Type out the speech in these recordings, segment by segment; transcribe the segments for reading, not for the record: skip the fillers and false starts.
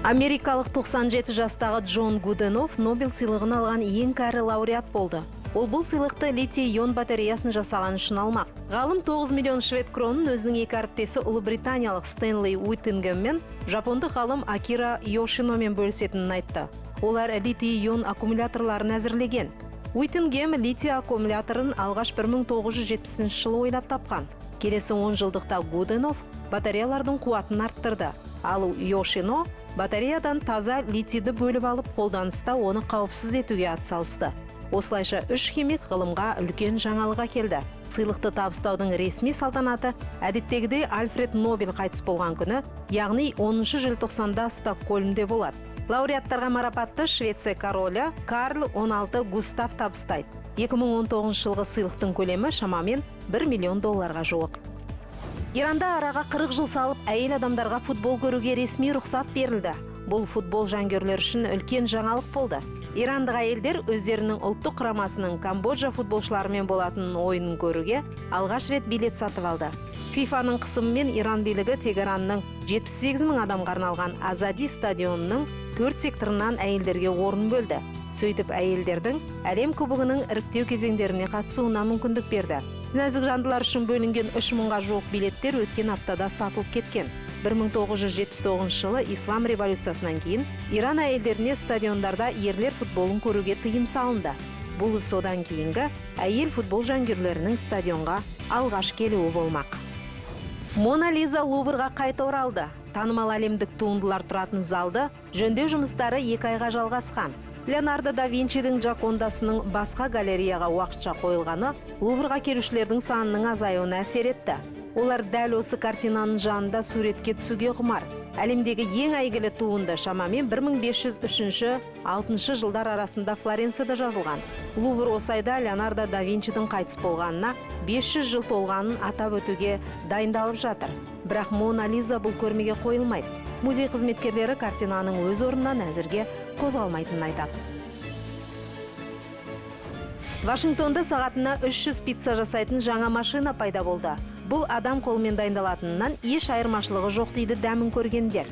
Америкалық 97 жастағы Джон Гуденов Нобель сыйлығын алған ең кәрі лауреат болды. Ол бұл сыйлықты литий-ион батареясын жасаған үшін алмақ. Ғалым 9 миллион швед кронын өзінің екі әріптесі ұлыбританиялық Стэнли Уиттингем мен жапондық ғалым Акира Йошиномен бөлісетінін айтты. Олар литий-ион аккумуляторларын әзірлеген. Уиттингем литий аккумуляторын алғаш 1970 жылы ойлап тапқан. Келесі 10 жылдықта Гуденов батареялардың қуатын арттырды. Ал Йошино батареядан таза литийді бөліп алып, қолданыста оны қауіпсіз етуге атсалысты. Осылайша үш химик ғылымға үлкен жаңалық әкелді. Сыйлықты табыстаудың ресми салтанаты әдеттегідей Альфред Нобель қайтыс болған күні, яғни 10 желтоқсанда Стокгольмде болады. Лауреаттарға марапатты Швеция королі Карл 16 Густав табыстайды. 2019 жылғы сыйлықтың көлемі шамамен 1 миллион долларға жуық. Иранда араға 40 жыл салып, әйел адамдарға футбол көруге ресми рұқсат берілді. Бұл футбол жанкүйерлері үшін үлкен жаңалық болды. Ирандық әйелдер өздерінің ұлттық құрамасының Камбоджа футболшыларымен болатын ойынын көруге алғаш рет билет сатып алды. ФИФА-ның қысымымен Иран билігі Тегеранның 78 мың адамға арналған Азади стадионының 4 секторынан әйелдерге орын бөлді. Сөйтіп әйелдердің әлем кубогының іріктеу кезеңдеріне қатысуына мүмкіндік берді. Нәзік жандылар үшін бөлінген 3 мыңға жуық билеттер өткен аптада сатылып кеткен. 1979 жылы Ислам революциясынан кейін Иран әйелдеріне стадиондарда ерлер футболын көруге тыйым салынды. Бұл содан кейінгі әйел футбол жанкүйерлерінің стадионға алғаш келуі болмақ. Мона Лиза Луврға қайта оралды. Танымал әлемдік туындылар тұратын залды жөндеу жұмыстары 2 айға жалғасқан. Леонардо да Винчидің Джокондасының басқа галереяға уақытша қойылғаны Луврға келушілердің санының азаюына әсер етті. Олар дәл осы картинаның жанында суретке түсуге құмар. Әлемдегі ең әйгілі туынды шамамен 1503-6 жылдар арасында Флоренцияда жазылған. Лувр осы айда Леонардо да Винчидің қайтыс болғанына 500 жыл толғанын атап өтуге дайындалып жатыр. Бірақ Мона Лиза бұл көрмеге қойылмайды. Музей қызметкерлері картинаның өз орнынан әзірге қозғалмайтынын айтады. Вашингтонда сағатына 300 пицца жасайтын жаңа машина пайда болды. Бұл адам қолымен дайындалатынынан еш айырмашылығы жоқ дейді дәмін көргендер.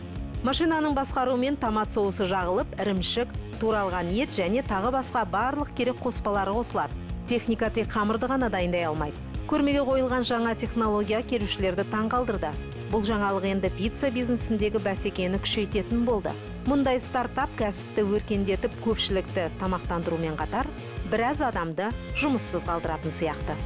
Машинаның басқаруымен томат соусы жағылып, ірімшік, туралған ет және тағы басқа барлық керек қоспалары қосылады. Техника тек қамырды ғана дайындай алмайды. Көрмеге қойылған жаңа технология келушілерді таңғалдырды. Бұл жаңалық енді пицца бизнесіндегі бәсекені күшейтетін болды. Мұндай стартап кәсіпті өркендетіп, көпшілікті тамақтандырумен қатар, біраз адамды жұмыссыз қалдыратын сияқты.